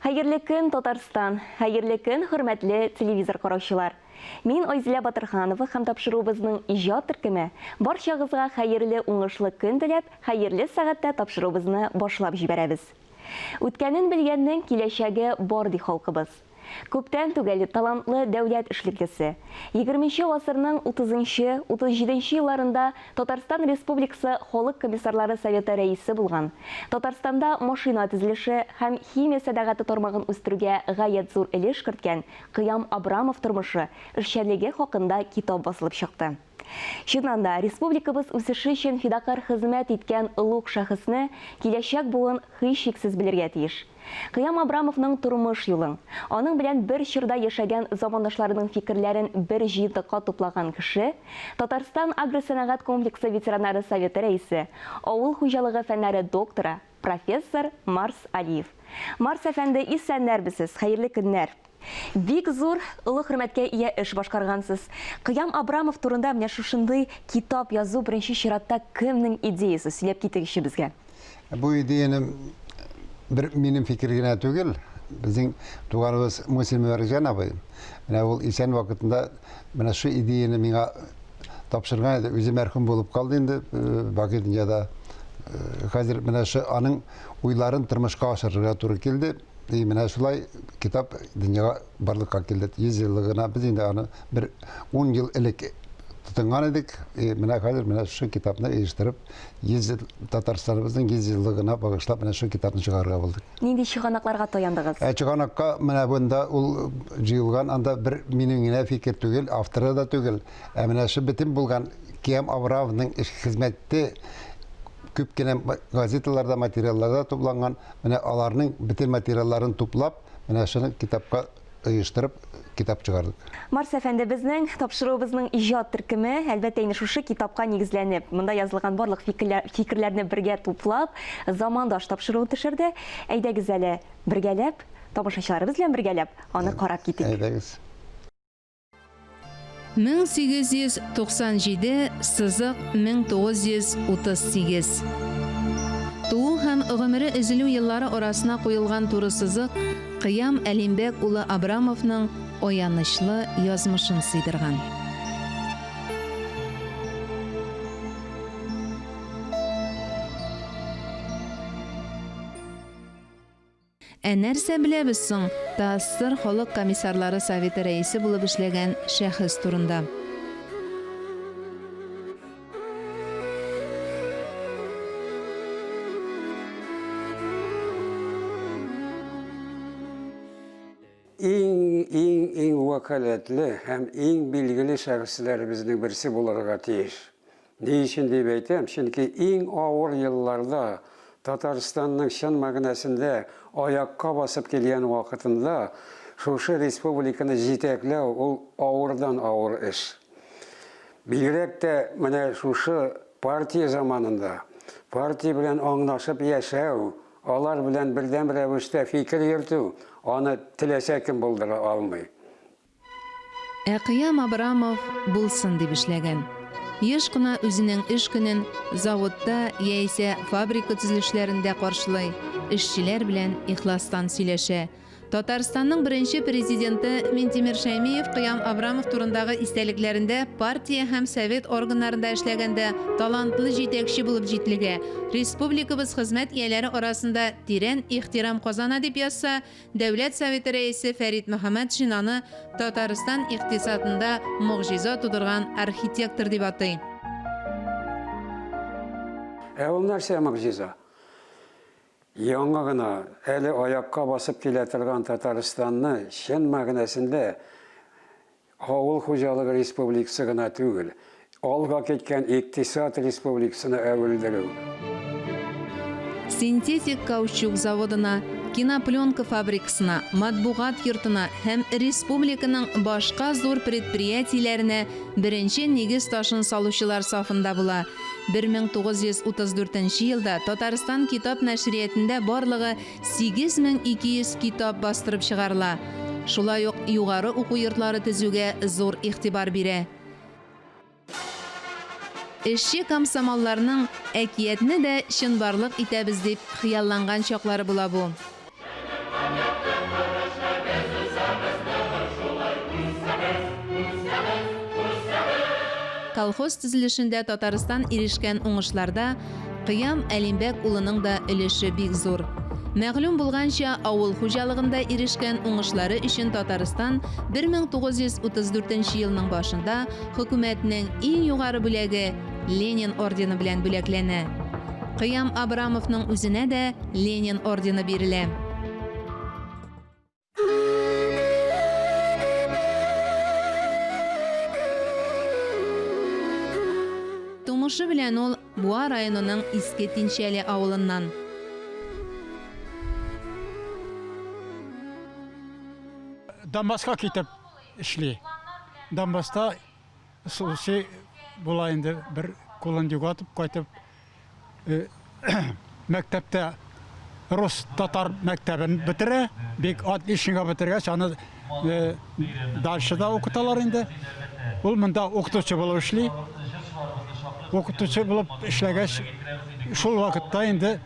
Хәерле көн, Татарстан! Хәерле көн, хөрмәтле телевизор караучылар! Мин Айзилә Батырханова һәм тапшыруыбызның иҗат төркеме барчагызга хәерле уңышлы көн теләп, хәерле сәгатьтә тапшыруыбызны башлап җибәрәбез. Үткәнен белгәннең киләчәге бар ди халкыбыз. Күптән түгел талантлы дәүләт эшлеклесе, егерменче гасырның утызынчы, 37 нче елларында Татарстан Республикасы Халык Комиссарлары Советы рәисе булган, Татарстанда машина төзелеше һәм химия сәнәгате тармагын үстерүгә гаять зур өлеш керткән Кыям Абрамов тормышы, эшчәнлеге хакында китап басылып чыкты. Чыннан да, республикабыз үсеше өчен фидакарь хезмәт иткән олуг шәхесне киләчәк буын һичшиксез белергә тиеш. Кыям Абрамовның тормыш юлын, аның белән бер чорда яшәгән замандашларының фикерләрен бер җыентыкка туплаган кеше, Татарстан агросәнәгать комплексы ветераннары советы рәисе, авыл хуҗалыгы фәннәре докторы, профессор Марс Алиев. Марс әфәнде, исәннәрмесез, хәерле көннәр! Бик зур, олы хөрмәткә ия эш башкаргансыз. Кыям Абрамов турында менә шушындый китап язу беренче чиратта кемнең идеясе? Сөйләп китегезче безгә. Бу идеяне бер минем фикер генә түгел, безнең туганыбыз Мусин Мөбәрәкҗан абый, менә ул исән вакытында менә шу идеяне миңа тапшырган иде. Үзе мәрхүм булып калды инде, э, бакый дөньяда. Э, хәзер менә шу аның уйларын тормышка ашырырга туры килде. И менә шулай китап дөньяга барлыкка килде. 100 еллыгына без инде аны бер 10 ел элек тотынган идек. И менә хәзер менә шушы китапны оештырып, 100 ел Татарстаныбызның 100 еллыгына багышлап менә шул китапны чыгарырга булдык. Нинди чыганакларга таяндыгыз? Ә чыганакка менә бунда ул җыелган, анда бер минем генә фикер түгел, авторы да түгел. Ә менә шу бөтен булган Киям Абрамовның эш хезмәте күп кенә газеталарда, материалларда тупланган. Менә аларның бөтен материалларын туплап, менә шуны китапка оештырып, китап чыгардык. Марс әфәнде, безнең тапшыруыбызның иҗат төркеме, әлбәттә инде, шушы китапка нигезләнеп, монда язылган барлык фикерләрне бергә туплап, Замандаш тапшыруын төшерде. Әйдәгез әле, бергәләп, тамашачыларыбыз белән бергәләп, аны карап китик. Әйдәгез. 1897 сызык 1938. Туу һәм гомере өзелү еллары арасына куелган туры сызык Кыям Әлимбәк улы Абрамовның аянычлы язмышын сыйдырган. Ә нәрсә беләбез соң ТАССР Халык комиссарлары Советы рәисе булып эшләгән шәхес турында? Иң, иң, иң вәкаләтле һәм иң билгеле шәхесләребезнең берсе булырга тиеш. Ни өчен дип әйтәм, чөнки иң авыр елларда, Татарстанның чын мәгънәсендә аякка басып килгән вакытында шушы республиканы җитәкләү ул авырдан авыр эш. Бигрәк тә менә шушы партия заманында, партия белән аңлашып яшәү, алар белән бердәм рәвештә фикер йөртү, аны теләсә кем булдыра алмый. Ә Кыям Абрамов булсын дип эшләгән. Еш кына үзенең эш көнен заводта яисә фабрика төзелешләрендә каршылый, эшчеләр белән ихластан сөйләшә. Татарстанның беренче президенты Минтимер Шәймиев Кыям Абрамов турындагы истәлекләрендә партия һәм совет органнарында эшләгәндә талантлы җитәкче булып җитлегә, республикабыз хезмәт ияләре арасында тирән ихтирам казана дип язса, Дәүләт Советы Рәисе Фәрит Мөхәммәтшин аны Татарстан икътисадында могҗиза тудырган архитектор дип атый. Ә ул нәрсә могҗиза? Яңа гына, әле аякка басып килә торган Татарстанны чын мәгънәсендә Авыл хуҗалыгы республикасы гына түгел, алга киткән икътисад республикасына әверелдерү. Синтетик каучук заводына, кинопленка фабрикасына, матбугат йортына һәм республиканың башка зур предприятиеләренә беренче нигез ташын салучылар сафында була. 1934 нче елда Татарстан китап нәшриятендә барлыгы 8200 китап бастырып чыгарыла. Шулай ук югары уку йортлары төзүгә зур игътибар бирә. Эшче комсомолларның әкиятне дә чынбарлык итәбез дип хыялланган чаклары була бу. Колхоз төзелешендә Татарстан ирешкән уңышларда Кыям Әлимбәк улының да өлеше бик зур. Мәгълүм булганча, авыл хуҗалыгында ирешкән уңышлары өчен Татарстан 1934 нче елның башында хөкүмәтнең иң югары бүләге, Ленин ордены белән бүләкләнә. Кыям Абрамовның үзенә дә Ленин ордены бирелә. Тумышы белән ул Буа районының Иске Тинчәле авылыннан. Донбасска китеп эшли. Донбасста Случай була инде, бер кулын югалтып кайтып, мәктәптә рус татар мәктәбен бетерә, бик отличнига бетергәч, аны дальше да укыталар инде. Ул монда укытучы булып эшли. Укытучы булып эшләгәч, шул вакытта инде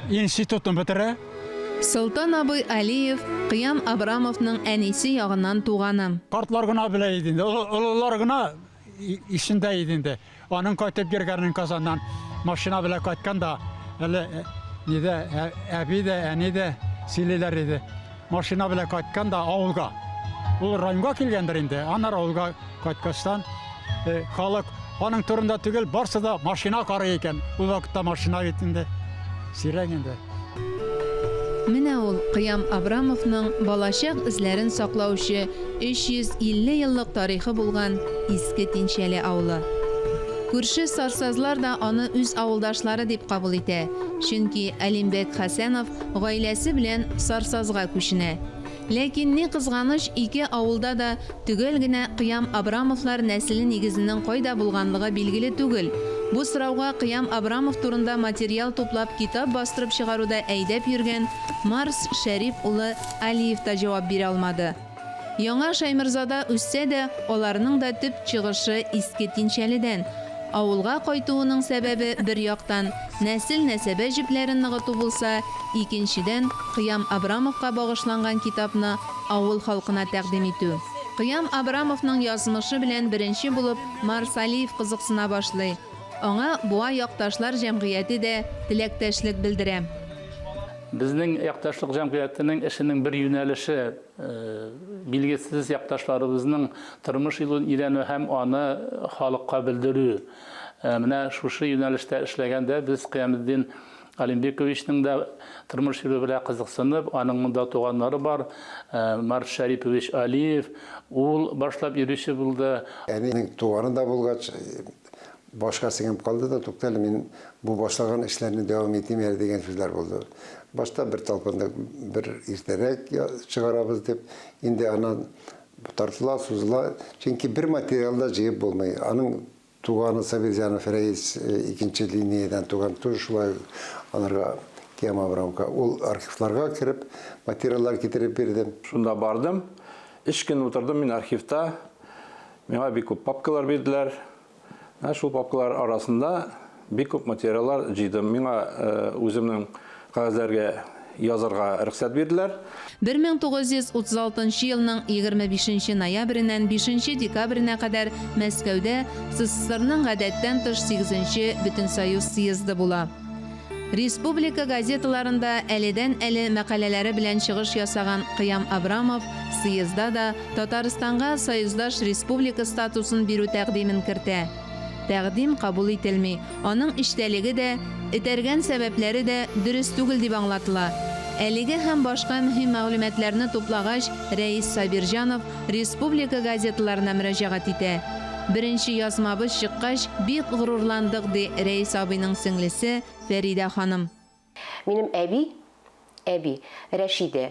Институтны бетерә. Солтан абый Алиев, Кыям Абрамовның әнисе ягыннан туганы. Картлар гына белә иде инде, олылар гына исендә иде инде. Аның кайтып йөргәнен Казаннан машина белән кайткан да, әле нидә, әби дә, әни дә сөйлиләр иде. Машина белән кайткан да авылга. Ул районга килгәндер инде, аннары авылга кайткачтан э, халык аның турында түгел, барсы да машина карый икән. Ул вакытта машина бит инде сирәк инде. Менә ул Кыям Абрамовның балачак эзләрен саклаучы 350 еллык тарихы булган Иске Тинчәле авылы. Күрше Сарсазлар да аны үз авылдашлары дип кабул итә, чөнки Алимбәк Хәсәнов гаиләсе белән Сарсазга күченә. Ләкин, ни кызганыч, ике авылда да төгәл генә Кыям Абрамовлар нәселе нигезенең кайда булганлыгы билгеле түгел. Бу сорауга Кыям Абрамов турында материал туплап китап бастырып чыгаруда әйдәп йөргән Марс Шәрип улы Алиев та җавап бирә алмады. Яңа Шайморзада үссә дә, аларның да төп чыгышы Иске Тинчәледән. Авылга кайтуының сәбәбе, бер яктан, нәсел-нәсәбә җепләрен ныгыту булса, икенчедән, Кыям Абрамовка багышланган китапны авыл халкына тәкъдим итү. Кыям Абрамовның язмышы белән беренче булып Марс Алиев кызыксына башлый. Аңа Буа якташлар җәмгыяте дә теләктәшлек белдерә. Безнең якташлык җәмгыятенең эшенең бер юнәлеше, билгесез якташларыбызның тормыш юлын өйрәнү һәм аны халыкка белдерү. Менә шушы юнәлештә эшләгәндә без Кыяметдин Алимбековичның да тормыш юлы белән кызыксынып, аның монда туганнары бар, Марс Шәрипович Алиев, ул башлап йөрүче булды. Әнинең туганы да булгач, Башка сеңеп калды да, туктале, мин бу башлаган эшләрне дәвам итим әле дигән сүзләр булды. Башта бер талпындык, бер иртәрәк чыгарабыз дип, инде аннан тартыла, сузыла. Чөнки бер материал да җыеп булмый. Аның туганы Сабирҗанов Рәис икенче линиядән туган, тоже шулай аларга Киям Абрамка. Ул архивларга кереп, материаллар китереп бирде. Шунда бардым. Өч көн утырдым мин архивта. Миңа бик күп папкалар бирделәр. Менә шул папкалар арасында бик күп материаллар җыйдым. Миңа үземнең кәгазьләргә язарга рөхсәт бирделәр. 1936 елның 25 нче ноябреннән 5 нче декабренә кадәр Мәскәүдә СССРның гадәттән тыш сигезенче Бөтенсоюз съезды була. Республика газеталарында әледән-әле мәкаләләре белән чыгыш ясаган Кыям Абрамов съездда да Татарстанга союздаш республика статусын бирү тәкъдимен кертә. Тәкъдим кабул ителми, аның эчтәлеге дә, этәргән сәбәпләре дә дөрес түгел дип аңлатыла. Әлеге һәм башка мөһим мәгълүматларны туплагач, Рәис Сабирҗанов республика газеталарына мөрәҗәгать итә. Беренче язмабыз чыккач, бик горурландык, ди Рәис абыйның сеңлесе Фәридә ханым. Минем әби, әби, Рәшидә,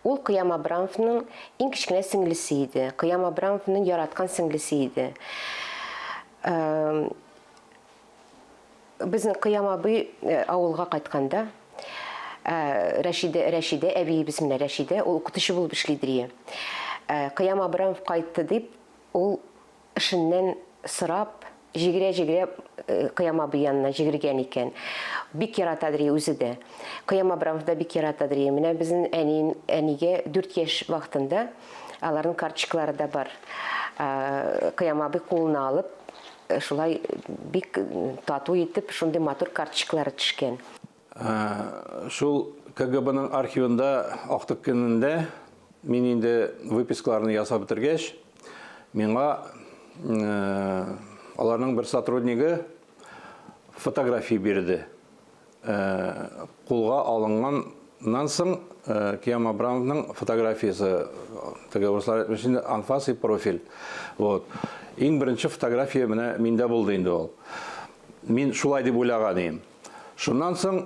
ул Кыям Абрамовның иң кечкенә сеңлесе иде. Кыям Абрамовның яраткан сеңлесе иде. Безнең Кыям абый авылга кайтканда, Рәшидә, Рәшидә әбиебез менә Рәшидә, ул укытучы булып эшли дирие. Кыям Абрамов кайтты дип, ул эшеннән сорап, Җигерә-җигерә Кыям абый янына җигергән икән. Бик яратадыр и үзе дә. Кыям Абрамов да бик яратадыр и. Менә безнең әни, әнигә дүрт яшь вакытында аларның карточкалары да бар. Кыям абый кулына алып, шулай бик тату итеп, шундый матур карточкалары төшкән. Шул КГБның архивында актык көнендә мин инде выпискаларны ясап бетергәч, миңа аларның бер сотруднигы фотография бирде. Кулга алынганнан соң Киям Абрамовның фотографиясе, теге урыслар әйтмешли инде, анфас и профиль. Вот. Иң беренче фотография менә миндә булды инде ул. Мин шулай дип уйлаган идем. Шуннан соң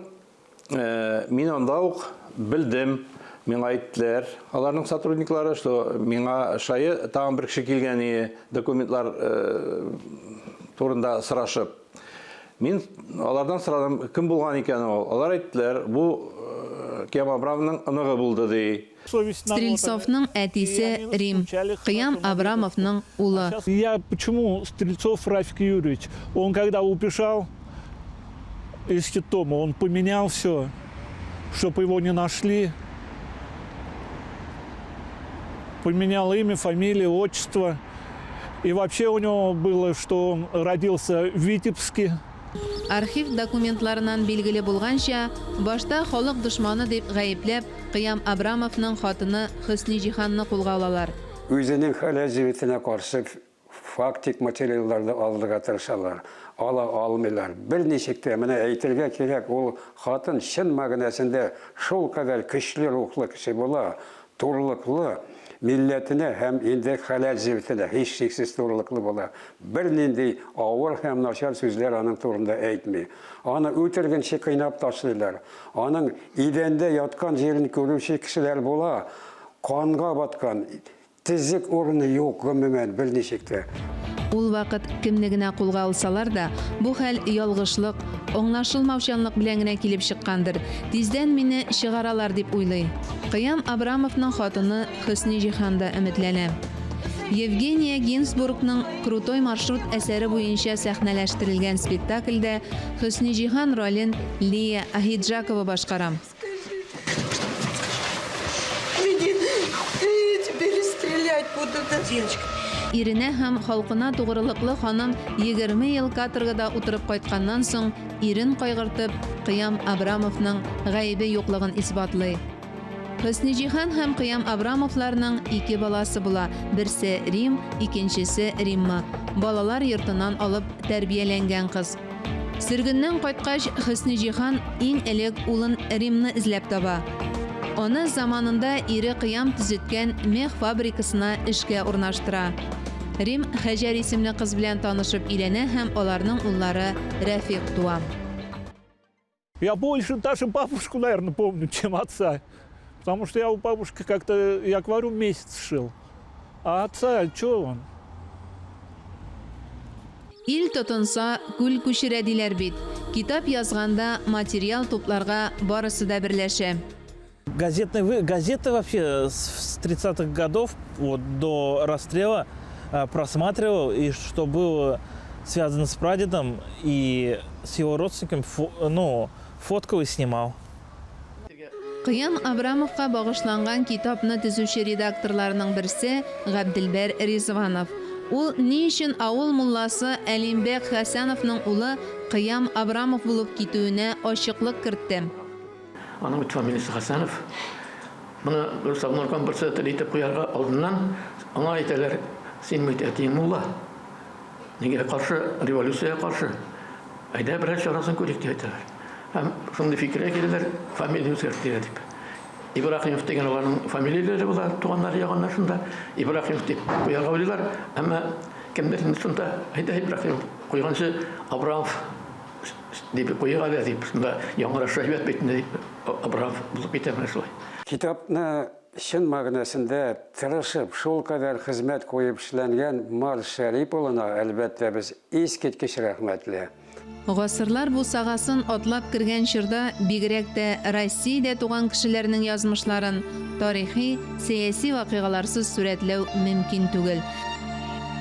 мин анда ук белдем, миңа әйттеләр, аларның сотрудниклары, что миңа шае тагын бер кеше килгән ие, документлар турында сорашып. Мин алардан сорадым, кем булган икән ул? Алар әйттеләр, бу Киям Абрамовның оныгы булды, ди. Стрельцовның әтисе Рим, Кыям Абрамовның улы. Я почему Стрельцов Рафик Юрьевич? Он когда убежал из детдома, он поменял все, чтобы его не нашли. Поменял имя, фамилию, отчество. И вообще у него было, что он родился в Витебске. Архив документларыннан билгеле булганча, башта халык дошманы дип гаепләп, Кыям Абрамовның хатыны Хөсниҗиһанны кулга алалар. Үзенең хәләл җефетенә каршы фактик материалларны алырга тырышалар. Ала алмыйлар. Берничек тә, менә әйтергә кирәк, ул хатын чын мәгънәсендә шулкадәр көчле рухлы кеше була, турылыклы, милләтенә һәм инде хәләл җефетенә һичшиксез турылыклы була. Бернинди авыр һәм начар сүзләр аның турында әйтми. Аны үтергенче кыйнап ташлыйлар. Аның идәндә яткан җирен күрүче кешеләр була, канга баткан, төзек урыны юк, гомумән, берничек тә. Ул вакыт кемне генә кулга алсалар да, бу хәл ялгышлык, аңлашылмаучанлык белән генә килеп чыккандыр, тиздән мине чыгаралар дип уйлый. Кыям Абрамовның хатыны Хөсниҗиһан да өметләнә. Евгения Гинзбургның Крутой маршрут әсәре буенча сәхнәләштерелгән спектакльдә Хөсниҗиһан ролен Лия Ахиджакова башкара. Иренә һәм халкына тугрылыклы ханым 20 ел каторгада утырып кайтканнан соң, ирен кайгыртып, Кыям Абрамовның гаебе юклыгын исбатлый. Хөсниҗиһан һәм Кыям Абрамовларның ике баласы була, берсе, Рим, икенчесе, Римма, балалар йортыннан алып тәрбияләнгән кыз. Сөргеннән кайткач, Хөсниҗиһан иң элек улын Римны эзләп таба. Аны заманында ире Кыям төзеткән мех фабрикасына эшкә урнаштыра. Рим Хәҗәр исемле кыз белән танышып өйләнә һәм аларның уллары Рәфикъ туа. Я больше даже бабушку, наверное, помню, чем отца. Потому что я у бабушки как-то, я говорю, месяц жил. А отца, что он? Ил тотынса, күл күчерә диләр бит. Китап язганда материал тупларга барысы да берләшә. Газетные, газеты вообще с 30-х годов вот, до расстрела просматривал, и что было связано с прадедом и с его родственниками, фо, ну, фоткал и снимал. Кыям Абрамовка багышланган китапны төзүче редакторларның берсе Габделбәр Ризванов. Ул ни өчен авыл мулласы Әлимбәк Хәсәновның улы Кыям Абрамов булып китүенә ачыклык кертте. Аның бит фамилиясе Хәсәнов. Моны бер совнарком председателе итеп куярга алдыннан аңа әйтәләр, син бит әтиең мулла. Нигә каршы, революциягә каршы. Әйдә берәр чарасын күрик дип әйтәләр. Һәм шундый фикергә киләләр, фамилия үзгәртергә дип. Ибраһимов дигән аларның фамилияләре була, туганнары ягыннан шунда Ибраһимов дип куярга уйлыйлар. Әмма кемдер инде шунда, әйдә Ибраһимов куйганчы Абрамов дип куйыйк әле дип, шунда яңгырашы әйбәт бит инде дип Абрамов булып китә менә шулай. Китапны чын мәгънәсендә тырышып, шулкадәр хезмәт куеп эшләнгән Марс Шәрип улына, әлбәттә, без искиткеч рәхмәтле. Гасырлар бусагасын атлап кергән чорда бигрәк тә Россиядә туган кешеләрнең язмышларын тарихи, сәяси вакыйгаларсыз сурәтләү мөмкин түгел.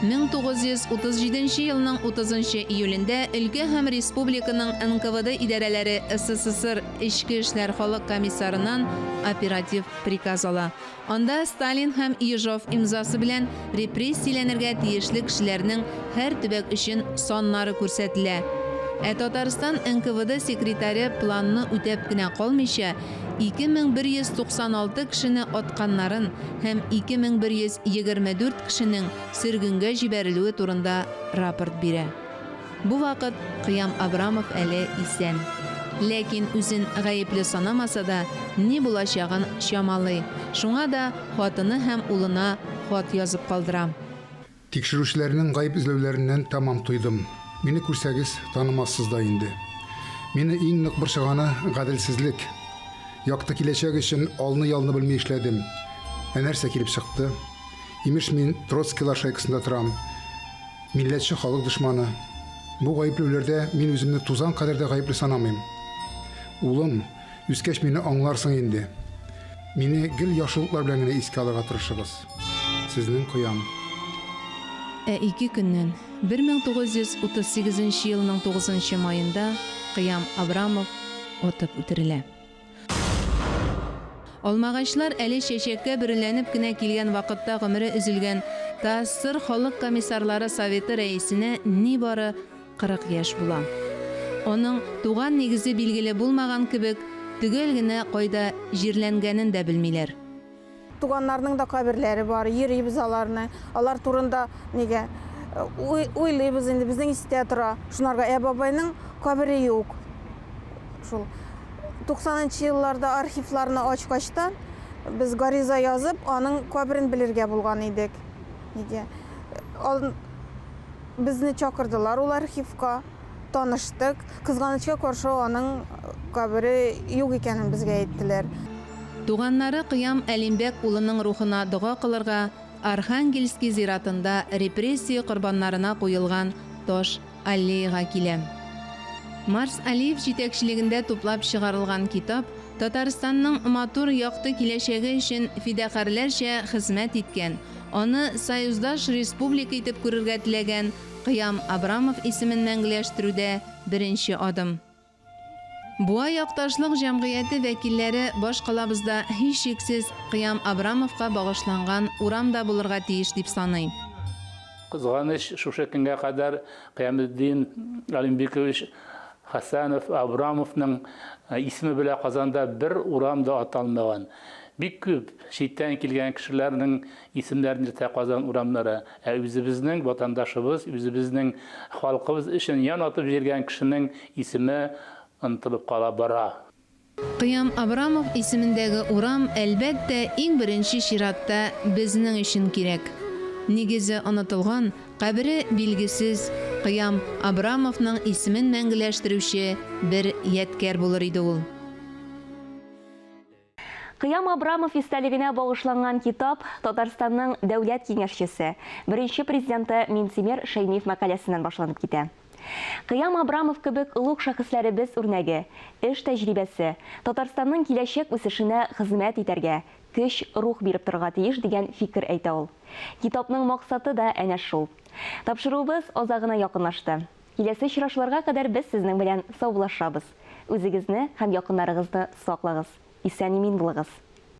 1937 нче елның 30 нчы июлендә өлкә һәм республиканың НКВД идарәләре СССР Эчке эшләр халык комиссарыннан оператив приказ ала. Анда Сталин һәм Ежов имзасы белән репрессияләнергә тиешле кешеләрнең һәр төбәк өчен саннары күрсәтелә. Ә Татарстан НКВД секретаре планны үтәп кенә калмыйча, 2196 кешене атканнарын һәм 2124 кешенең сөргенгә җибәрелүе турында рапорт бирә. Бу вакыт Кыям Абрамов әле исән. Ләкин үзен гаепле санамаса да, ни булачагын чамалый. Шуңа да хатыны һәм улына хат язып калдыра. Тикшерүчеләрнең гаеп эзләүләреннән тәмам туйдым. Мине күрсәгез, танымассыз да инде. Мине иң нык борчыганы, гаделсезлек. Якты киләчәк өчен алны-ялны белми эшләдем. Ә нәрсә килеп чыкты? Имеш, мин Троцкийлар шайкасында торам. Милләтче халык дошманы. Бу гаепләүләрдә мин үземне тузан кадәр дә гаепле санамыйм. Улым, үскәч мине аңларсың инде. Мине гел яхшылыклар белән генә искә алырга тырышыгыз. Сезнең Кыям. Ә ике көннән, 1938 нче елның тугызынчы маенда Кыям Абрамов атып үтерелә. Алмагачлар әле чәчәккә бөреләнеп кенә килгән вакытта гомере өзелгән ТАССР Халык Комиссарлары Советы рәисенә нибары 40 яшь була. Аның туган нигезе билгеле булмаган кебек, төгәл генә кайда җирләнгәнен дә белмиләр. Туганнарның да каберләре бар, йөрибез аларны. Алар турында нигә уйлыйбыз инде, безнең истә тора. Шунарга ә бабайның кабере юк. Шул 90 нчы елларда архивларны ачкачтан без гариза язып, аның каберен белергә булган идек. Нигә? Безне чакырдылар ул архивка. Таныштык. Кызганычка каршы, аның кабере юк икәнен безгә әйттеләр. Туганнары Кыям Әлимбәк улының рухына дога кылырга Архангельский зиратында репрессия корбаннарына куелган таш аллеяга килә. Марс Алиев җитәкчелегендә туплап чыгарылган китап Татарстанның матур якты киләчәге өчен фидакарьләрчә хезмәт иткән, аны союздаш республика итеп күрергә теләгән Кыям Абрамов исемен мәңгеләштерүдә беренче адым. Буа якташлык җәмгыяте вәкилләре башкалабызда һичшиксез Кыям Абрамовка багышланган урам да булырга тиеш дип саный. Кызганыч, шушы көнгә кадәр Кыяметдин Алимбекович Хәсәнов Абрамовның исеме белән Казанда бер урам да аталмаган. Бик күп читтән килгән кешеләрнең исемнәрен йөртә Казан урамнары. Ә үзебезнең ватандашыбыз, үзебезнең халкыбыз өчен ян атып җиргән кешенең исеме онытылып кала бара. Кыям Абрамов исемендәге урам, әлбәттә, иң беренче чиратта безнең өчен кирәк. Нигезе онытылган, кабере билгесез Кыям Абрамовның исемен мәңгеләштерүче бер ядкәр булыр иде ул. Кыям Абрамов истәлегенә багышланган китап Татарстанның Дәүләт Киңәшчесе, беренче Президенты Минтимер Шәймиев мәкаләсеннән башланып китә. Кыям Абрамов кебек олуг шәхесләребез үрнәге, эш тәҗрибәсе Татарстанның киләчәк үсешенә хезмәт итәргә, көч, рух биреп торырга тиеш дигән фикер әйтә ул. Китапның максаты да әнә шул. Тапшыруыбыз азагына якынлашты. Киләсе очрашуларга кадәр без сезнең белән саубуллашабыз. Үзегезне һәм якыннарыгызны саклагыз. Исән-имин булыгыз!